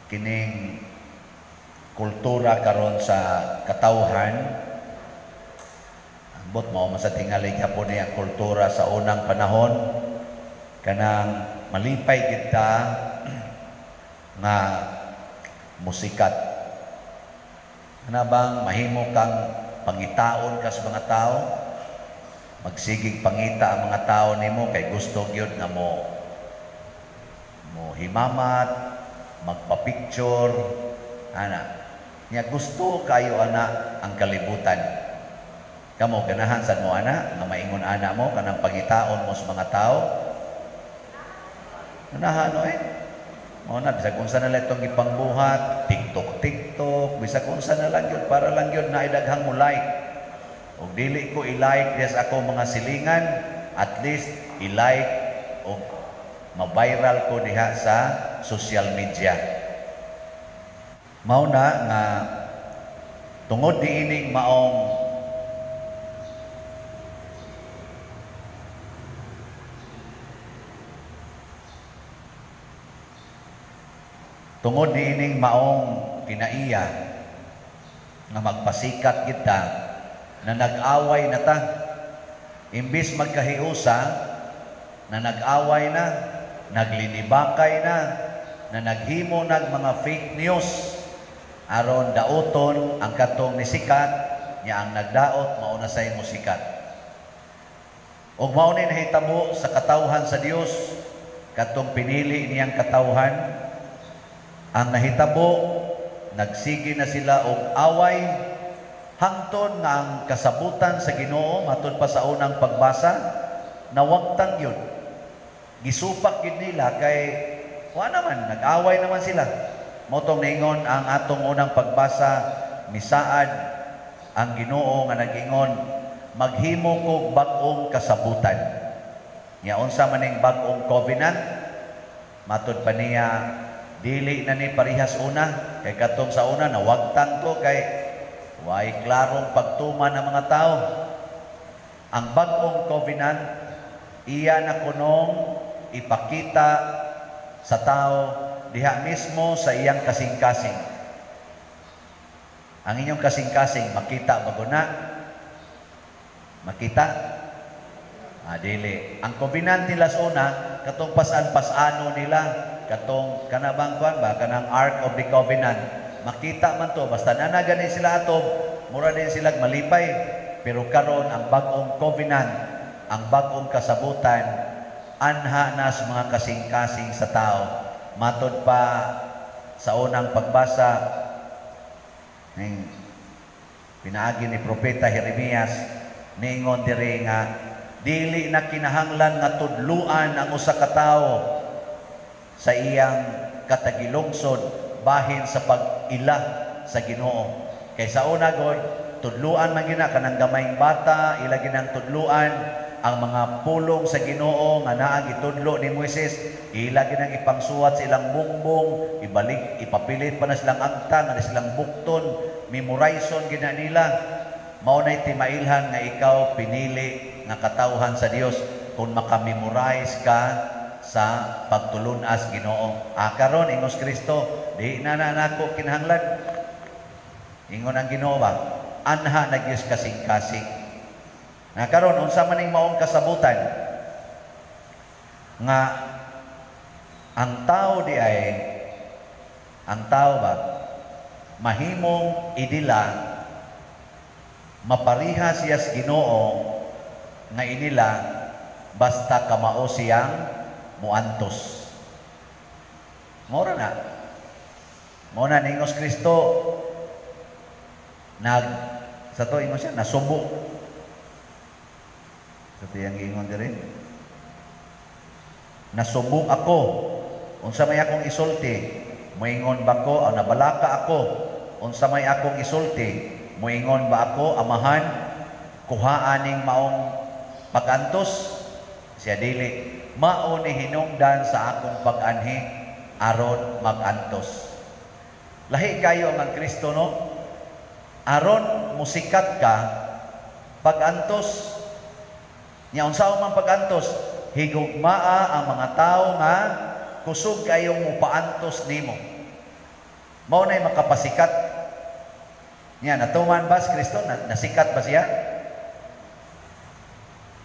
Kining kultura karon sa katawhan, ambot mao man sa tingali gyapon ni ang kultura sa unang panahon, kanang malipay kita nga musikat. Kana bang mahimo kang pangitaon ka sa mga tao, magsigig pangita ang mga tao nimo kay gusto gyud nga mo mo himamat, magpa-picture, ana. Nya gusto kayo ana ang kalibutan. Kamo ganahan sad mo ana nga maingon ana mo kanang pangitaon mo sa mga tao? Ganahan no eh. Mao na bisag unsa na lang itong gipangbuhat, TikTok, TikTok, bisag unsa na lang gyud para lang gyud naay daghang mo like. Og dili ko i-like des ako mga silingan, at least i-like og ma-viral ko diha sa social media. Mao na nga tungod niining maong kinaiya nga magpasikat kita na nag-away na ta, imbis magkahiusa na nag-away na, naglinibakay na, na naghimo nag mga fake news aron dauton ang katong nisikat, nya ang nagdaot mao na say mosikat. Og mao ni nahitabo sa katawhan sa Dios, katong pinili niyang katawhan. Ang nahitabo, nagsige na sila og away hangtod nga ang kasabutan sa Ginoo matud pa sa unang pagbasa nawagtang yun. Gisupak gid nila kay wa naman, nag-away naman sila. Mao tong niingon ang atong unang pagbasa, misaad ang Ginoo nga nag-ingon, maghimo kog bag-ong kasabutan. Nya unsa man ning bag-ong covenant? Matud pa niya, dili na ni parihas una, kay katong sa una nawagtang to kay way klarong pagtuman ng mga tao. Ang bag-ong covenant iya na kunong ipakita sa tao diha mismo sa iyang kasing-kasing. Ang inyong kasing-kasing makita ba guna? Makita? Ah, dili. Ang covenant nila sa una, katong pasan-pasano nila, katong kanabang kuan ba, kanang Ark of the Covenant. Makita man to, basta nana gani sila atob, mura din sila malipay. Pero karon ang bag-ong covenant, ang bag-ong kasabutan, anha na sa mga kasing-kasing sa tao. Matod pa sa unang pagbasa ning pinaagi ni Propeta Jeremias, niingon diri nga dili na kinahanglan nga tudluan ang usa ka tawo sa iyang katagilungsod bahin sa pag-ila sa Ginoo. Kay sa una god, tudluan man gina kanang gamayng bata, ila ginang tudluan ang mga pulong sa Ginoo nga naa gitudlo ni Moises, ila ginang ipangsuwat sa ilang bungbong, ibalik ipapilit pa na silang agta nga silang bukton, memorizon gina nila. Mao nay timailhan nga ikaw pinili nga katawhan sa Dios kung makamemorize ka sa pagtulunas Ginoo. Ah, karon ingos Kristo, di na na nako kinahanglan. Ingon ang Ginoo ba? Anha na gyud kasing-kasing. Na karon unsa man ning maong kasabutan nga ang tao di ay ang tao ba mahimong idila mapariha siya sa Ginoo nga inila basta kamao siyang muantos. Mora na. Mao na ningos Kristo nag sa to ingon siya nasubo. Sa tiyang giingon diri. Nasubo ako. Unsa may akong isulti? Moingon ba ko o nabalaka ako? Unsa may akong isulti? Moingon ba ako, Amahan, kuhaan ning maong pag-antos? Siya dili. Mao ni hinungdan sa akong pag-anhi aron mag-antos. Lahi kayo ang Kristo, no? Aron musikat ka pag-antos. Nya unsa man pag-antos? Higugmaa ang mga tawo nga kusog kayong mupaantos nimo. Mao na'y makapasikat. Nya, natuman ba si Kristo? Nasikat ba siya?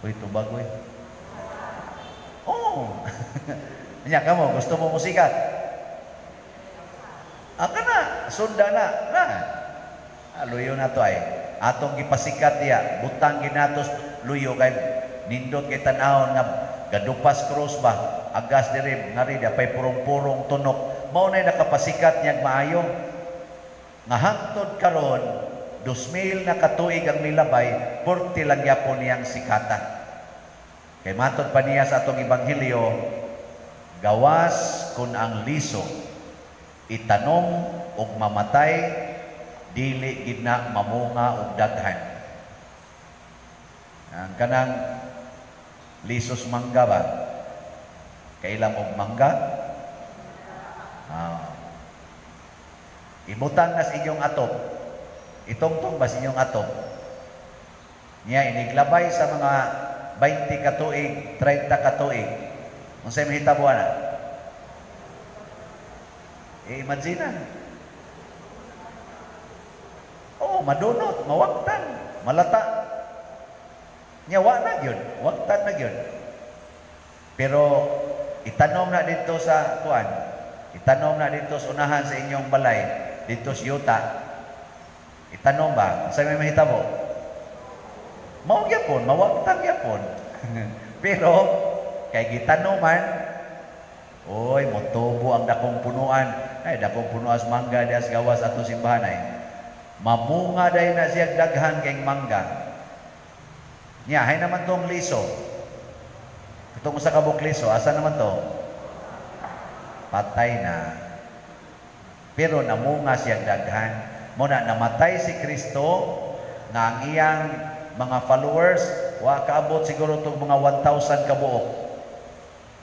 Uy, tubag, uy. Oh. Nya kamo, gusto mo musikat? Ah, kana, sunda na. Na. Ah, luyo na to ay. Atong gipasikat diya, butang ginatos luyo kay nindot kay tan-awon nga gadupas cross ba, agas diri ngari di pay purong-purong tunok. Mao nay nakapasikat niyag maayo. Nga hangtod karon 2000 na katuig ang milabay, purti lang gyapon niyang sikata. Kay matod pa niya sa atong ebanghelyo, gawas kun ang liso itanom ug mamatay, dili gid na mamunga og daghan. Ang kanang lisos mangga ba? Kailang og mangga? Ah. Ibutang na sa inyong atop. Itungtong ba sa inyong atop? Niya, iniglabay sa mga 20 katuig, 30 katuig. Unsay mahitabo ana? Eh, imagine na. Oh, madunot, mawagtan, malata. Nya wa na gyud, wagtan na gyud. Pero itanom na dito sa kuan, itanom na dito sa unahan sa inyong balay, dito sa yuta. Itanom ba? Sa may mahitabo? Mao gyapon, mawagtan gyapon. Pero kay gitanoman, oy, motubo ang dakong punuan. Ay, dakong punuan sa mangga diha sa gawas ato simbahan ay. Mamunga dahil na siya daghan kay mangga. Nya, hay naman tong liso. Itong usa ka buok liso, asa naman to? Patay na. Pero namunga siya daghan. Muna namatay si Kristo nga ang iyang mga followers wa kaabot siguro tong mga 1,000 ka buok.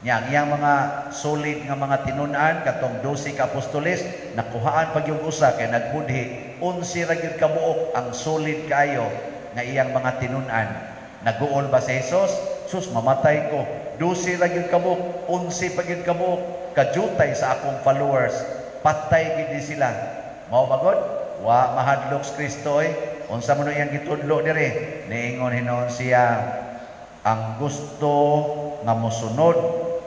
Nya ang iyang mga solid nga mga tinun-an katong 12 ka apostoles, nakuhaan pag yung usa kay nagbudhi, 11 ra gyud ka buok ang solid kaayo nga iyang mga tinun-an. Naguol ba si Jesus? Sus, mamatay ko. 12 ra gyud ka buok, 11 pa gyud ka buok kajutay sa akong followers. Patay gid ni sila. Mao ba god? Wa mahadlok si Kristo oy. Unsa man iyang gitudlo diri? Niingon hinuon siya, ang gusto nga mosunod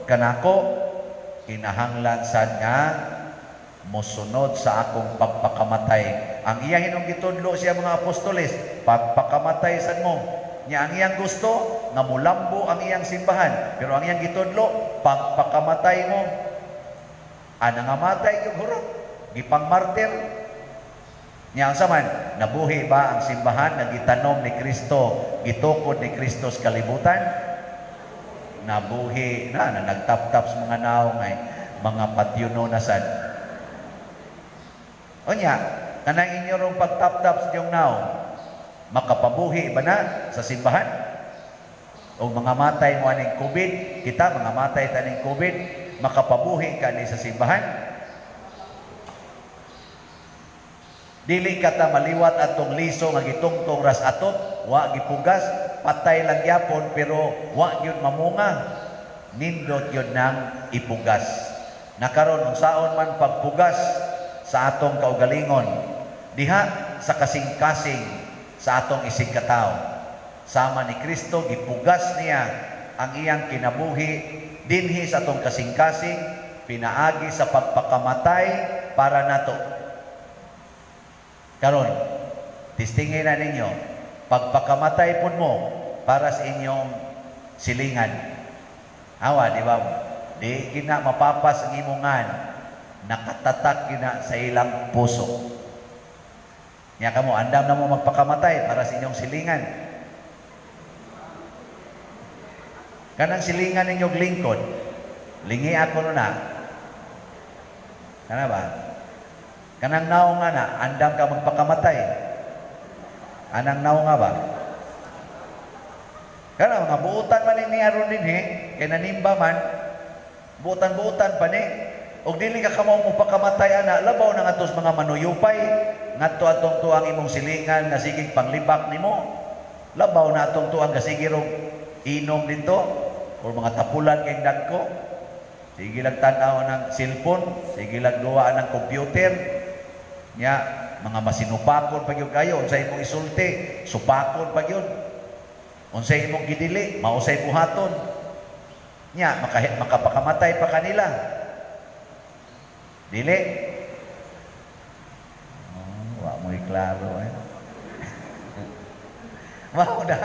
kanako kinahanglan sad nga mosunod sa akong pagpakamatay. Ang iyang hinong gitudlo siya mga apostoles, pagpakamatay sad mo. Nya ang iyang gusto nga mulambo ang iyang simbahan, pero ang iyang gitudlo, pagpakamatay mo. Ana nga matay yung hurot, gipangmartir. Nya ang saman, nabuhi ba ang simbahan nga gitanom ni Kristo, gitukod ni Kristo sa kalibutan? Nabuhi na, na nagtap-tap sa mga naong ay mga patyuno na sad. Unya, kanang inyo rong pagtap-tap sa inyong naong, makapabuhi ba na sa simbahan? O mga matay mo aning COVID, kita mga matay taning COVID, makapabuhi ka ni sa simbahan? Dili ka ta maliwat atong liso nga gitungtong ras atop, wa gipugas, patay lang gyapon pero wa gyud mamunga. Nindot gyud nang ipugas. Nakaron unsaon man pagpugas sa atong kaugalingon diha sa kasing-kasing sa atong isig katawo. Sama ni Kristo gipugas niya ang iyang kinabuhi dinhi sa atong kasing-kasing pinaagi sa pagpakamatay para nato. Karon, testingin na ninyo, pagpakamatay pud mo para sa inyong silingan. Awa, di ba? Di gina mapapas ang imongan, nakatatak gina sa ilang puso. Nya kamo, andam na mo magpakamatay para sa inyong silingan. Kanang silingan ninyong lingkod, lingi ako na. Kana ba? Kanang naong nga na, andam ka magpakamatay. Anang naong nga ba? Kana mga buutan man ni aron dinhi, kay nanimba man, buutan-buutan pa ni. Og dili ka kamo mopakamatay ana, labaw na ngadto sa mga manuyupay, ngadto atong tuang imong silingan nga sigig panglibak nimo. Labaw na atong tuang gasige rog inom dito or mga tapulan kay dagko. Sige lang tan-aw ng cellphone, sige lang duwa ng computer. Nya, mga masinupakon pa gyud kayo, unsay imong isulti, supakon pa gyud. Unsay imong gidili, mao say buhaton. Nya, makapakamatay pa kanila. Dili? Oh, wa mo'y klaro eh. Mao na,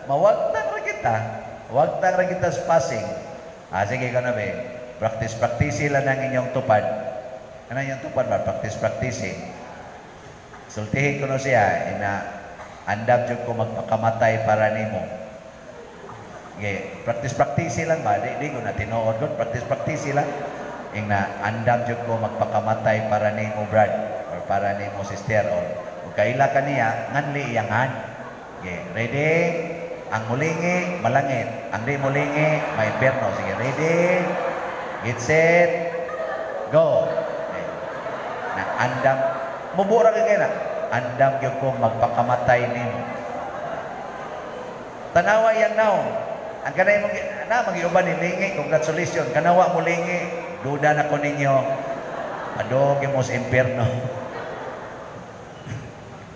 mawagtang ra kita. Wagtang ra kita sa passing. Ah, sige ka na be. Practice, practice lang ang inyong tupad. Ano yung tupad ba? Practice, practice. Sultihin ko no siya, ina, andam jud ko magpakamatay para nimo. Okay, practice, practice lang ba? Di ko na tinuod gud, practice, practice lang. Ing na, andam jud ko magpakamatay para nimo, Brad, or para nimo, sister, or ug kaila ka niya, nganli iyangan. Okay, ready? Ang mulingi, malangit. Ang di mulingi, may impyerno. Sige, ready? Get set, go. Okay. Na andam, mubura ka kay na. Andam gyud ko magpakamatay nimo. Tanawa yang naong. Ang kanay mong na magiuban ni lingi, congratulations. Kanawa mo lingi, duda na ko ninyo. Adoge mo sa impyerno.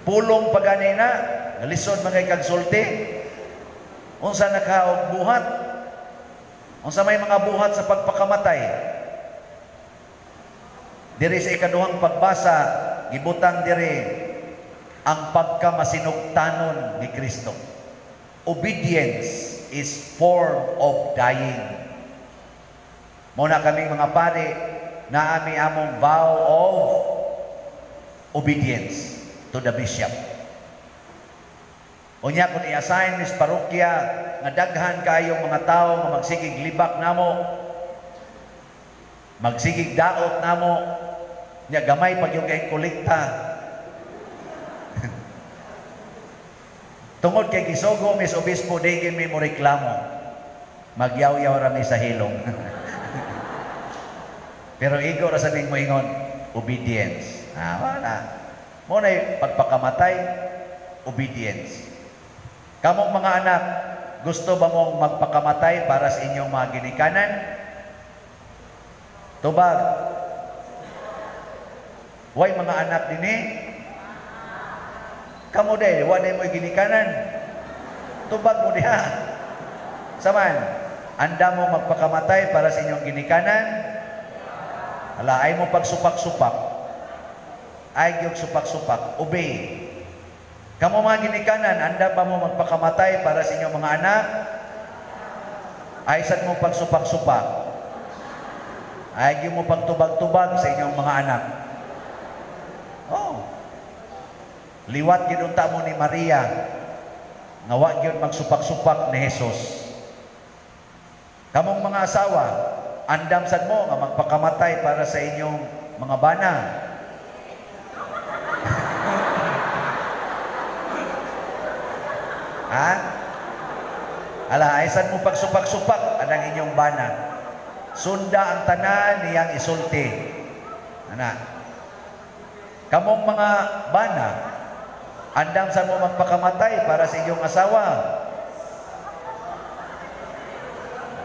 Pulong pa gani na, nalisod mga kagsulti. Unsa na ka og buhat? Unsa may mga buhat sa pagpakamatay? Diri sa ikaduhang pagbasa, gibutang diri ang pagkamasinugtanon ni Kristo. Obedience is form of dying. Muna kaming mga pari, naami among vow of obedience to the bishop. Unya kung i-assign mis parokya nga daghan kayong mga tao nga magsigig libak namo, magsigig daot namo, nya gamay pag yung kay kolekta. Tungod kay gisugo mis obispo, digin mi mo reklamo. Magyaw-yaw ra mi sa hilong. Pero igo ra sa ning moingon, obedience. Ah, wala. Mo na pagpakamatay, obedience. Kamong mga anak, gusto ba mong magpakamatay para sa inyong mga ginikanan? Tubag. Way mga anak dinhi? Kamo day, wa day mo'y ginikanan. Tubag mo diha. Saman, anda mo magpakamatay para sa inyong ginikanan? Ala, ay mo pagsupak-supak. Ay gyud supak-supak. Obey. Kamo mga ginikanan, anda ba mo magpakamatay para sa inyong mga anak? Ay sad mo pagsupak-supak. Ay gyud mo pagtubag-tubag sa inyong mga anak. Oh. Liwat gyud unta mo ni Maria nga wa gyud magsupak-supak ni Jesus. Kamong mga asawa, andam sad mo nga magpakamatay para sa inyong mga bana. Ha? Ala, ay sad mo pagsupak-supak anang inyong bana. Sunda ang tanan niyang isulti. Ana. Kamong mga bana, andam sa mo magpakamatay para sa inyong asawa.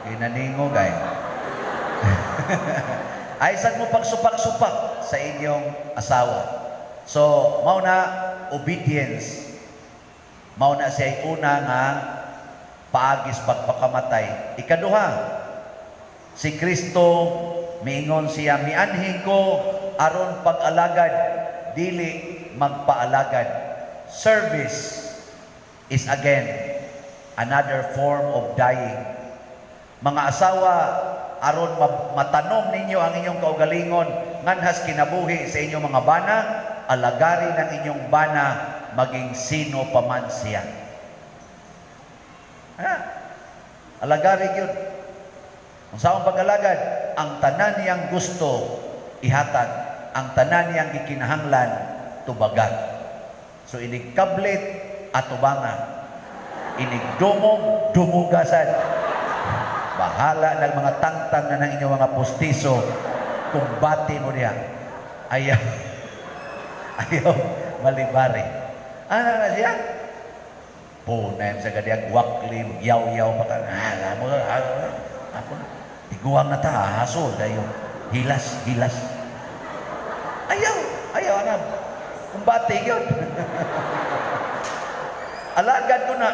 Kinaningo gay. Ay sad mo pagsupak-supak sa inyong asawa. So, mao na obedience. Mao na siya una nga paagis pagpakamatay. Ikaduha, si Kristo miingon siya, mianhi ko aron pag-alagad, dili magpaalagad. Service is again another form of dying. Mga asawa, aron matanom ninyo ang inyong kaugalingon nganhas kinabuhi sa inyong mga bana, alagari ng inyong bana maging sino pa man siya. Ha? Alagari yun. Ang saong pag-alagad, ang tanan niyang gusto ihatag, ang tanan niyang gikinahanglan tubagan. So inig kablit atubanga, inig dumog dumugasan. Bahala ng mga tangtang na ng inyong mga postiso, kumbati mo niya. Ayaw, ayaw malibari. Ano na siya? Punay sa gadiyag, wakli, yaw-yaw pa ka. Ako, iguang na ta, aso, dayo. Hilas, hilas. Ayaw, ayaw, anam. Kumbate yun. Alagad ko na,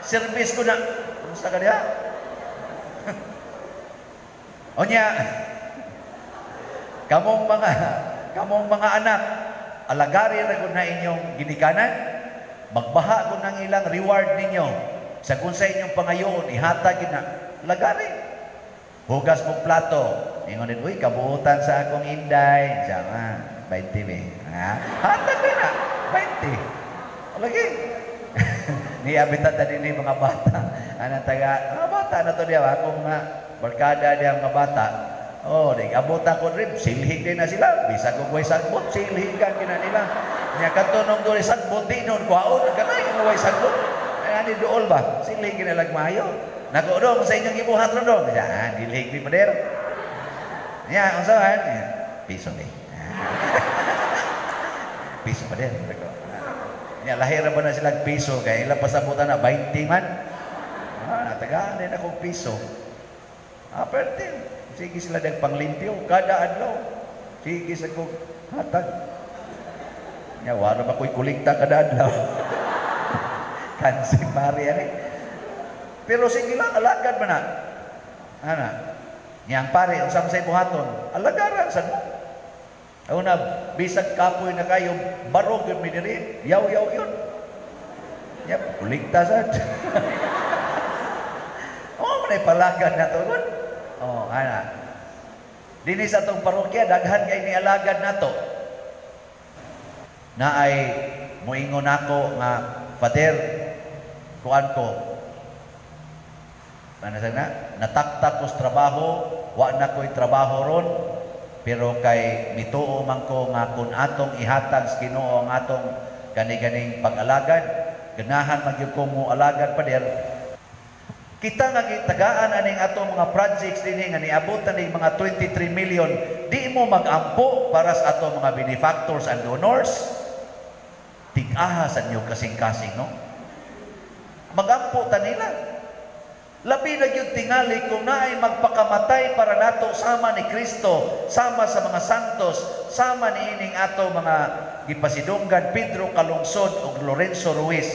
service ko na. Kumusta ka diha? O niya, kamong mga anak, alagari ra gud na inyong ginikanan, magbaha ko ng ilang reward ninyo. Sa kung sa inyong pangayoon, ihatag na, alagari. Hugas mo plato. Ingon din, "Uy, kabuutan sa akong inday." Sama, 20 be. Ha? Hatag din na, 20. Lagi. Niabitan na din mga bata. Anang taga, mga bata na to diya, akong mga barkada diya mga bata. Oh, di abot ako rin, silhig din na sila. Bisag og way sagbot, silhigan kina nila. Nya kadto nung dili sagbot di nun kuhaon kanay nga way sagbot. Ay ani duol ba? Silhig kina maayo. Nako dong sa inyong gibuhat ron dong. Ya, dilhig mi pader. Nya unsa man? Piso ni. Piso pa din. Nya lahir ba na sila piso kay ila pasabutan na 20 man. Ah, natagaan din akong piso. Ah, pwede. Sige sila dag panglimpyo kada adlaw. Sige sa kog hatag. Nya wala ba ko'y kolekta kada adlaw. Kansi pare ani. Pero sige lang, alagad man na. Ana. Nya ang pare unsa man say buhaton? Alagaran sad mo. Una, bisag kapoy na kayo, barog yun mi diri, yaw-yaw yun. Nya, kolekta sad. Oh, manay palagad na to. Oh, ana. Dinhi sa atong parokya, daghan kay nialagad nato. Na ay moingon ako nga, "Father, kuan ko. Ano sa na? Nataktak ko sa trabaho, wa na ko'y trabaho ron, pero kay mituo man ko nga kung atong ihatag sa Ginoo ang atong gani-ganing pag-alagad, ganahan man gyud ko mo alagad, Pader." Kita nga gitagaan aning atong mga projects dinhi nga niabot na ning mga 23 million, di mo mag-ampo para sa atong mga benefactors and donors? Tig-aha sa inyo kasing-kasing, no? Mag-ampo ta nila. Labi na gyud tingali kung naay magpakamatay para nato sama ni Kristo, sama sa mga santos, sama ni ining ato mga gipasidunggan Pedro Calungsod ug Lorenzo Ruiz.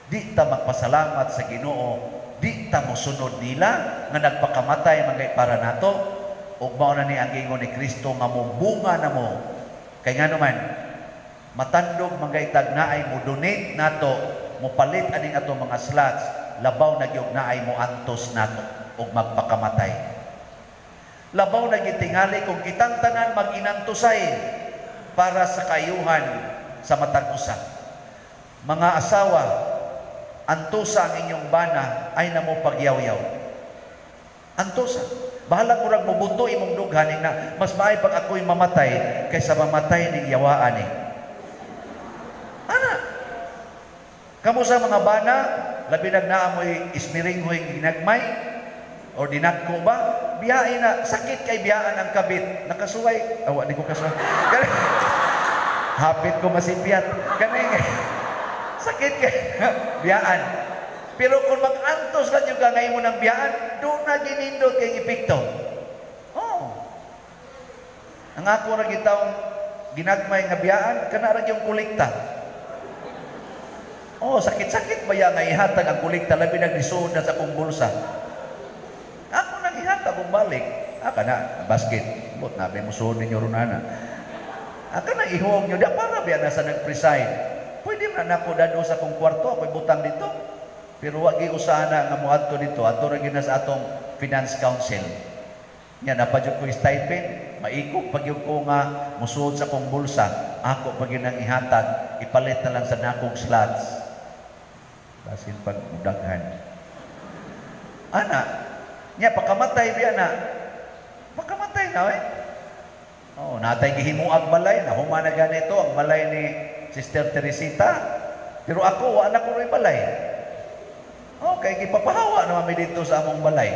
Di ta magpasalamat sa Ginoo, di ta mosunod nila nga nagpakamatay man para nato? Ug mao na ni ang giingon ni Kristo nga mobunga na mo. Kay ngano man matandog man gaytag naay mo donate nato, mopalit aning ato mga slots, labaw na gyud naay mo antos nato ug magpakamatay. Labaw na gitingali kung kitang tanan mag-inantusay para sa kayuhan sa matag usa. Mga asawa, antusa ang inyong bana, ay na mo pagyawyaw. Antusa. Bahala murag mubuto imong dughan na mas maay pag ako'y mamatay kaysa mamatay ning yawaan eh. Ana. Kamo sa mga bana, labi nag naa mo'y ismiringhoy ginagmay or dinagko ba? Biyain na, sakit kay biyaan ang kabit. Nakasuway, awa di ko kasuway. Hapit ko masipyat. Kaning sakit kay biyaan. Pero kung mag-antos lang yung kangay mo ng biyaan, doon na ginindot kay epekto. Oh. Ang ako ra gitawng ginagmay nga biyaan, kana ra yung kolekta. Oh, sakit-sakit ba ya nga ihatag ang kolekta, labi naglisuod na sa akong bulsa. Ako nang ihatag kung balik. Ah, kana basket. But nabi mo suod ninyo runana. Ah, kana ihuong nyo, di para biya na sa nag-preside. Pwede man nako dado sa akong kwarto, ako'y butang dito. Pero wag usana nga moadto dito, adto ra gyud na sa atong finance council. Nya napa jud ko stipend, maikog pag gyud ko nga musuod sa akong bulsa, ako pag gyud ang ihatag, ipalit na lang sa nakong slots. Basin pag mudaghan. Ana, nya pakamatay biya na. Pakamatay na eh. Oh, natay gihimuag balay, nahuman na ganito ang balay ni Sister Teresita. Pero ako, wala ko rin balay. Oh, kay gipapahawa naman mi dito sa among balay.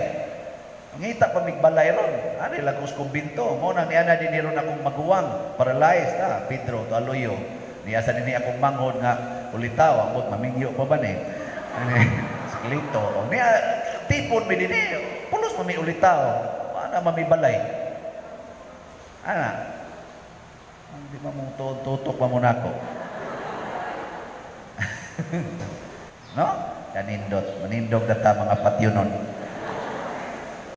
Ngita pa mig balay ron. Ani lang kong kumbinto. Mo nang niana din ron akong maguwang, paralyzed na Pedro to Aloyo. Niya sa dinhi akong manghod nga ulitaw, ambot mamingyo pa ba ni. Ani siklito. O niya tipon mi dinhi. Pulos mami ulitaw. Ana mami balay. Ana. Hindi mo mong tutok pa mo nako. No? Kanindot. Manindog na ta mga patyonon.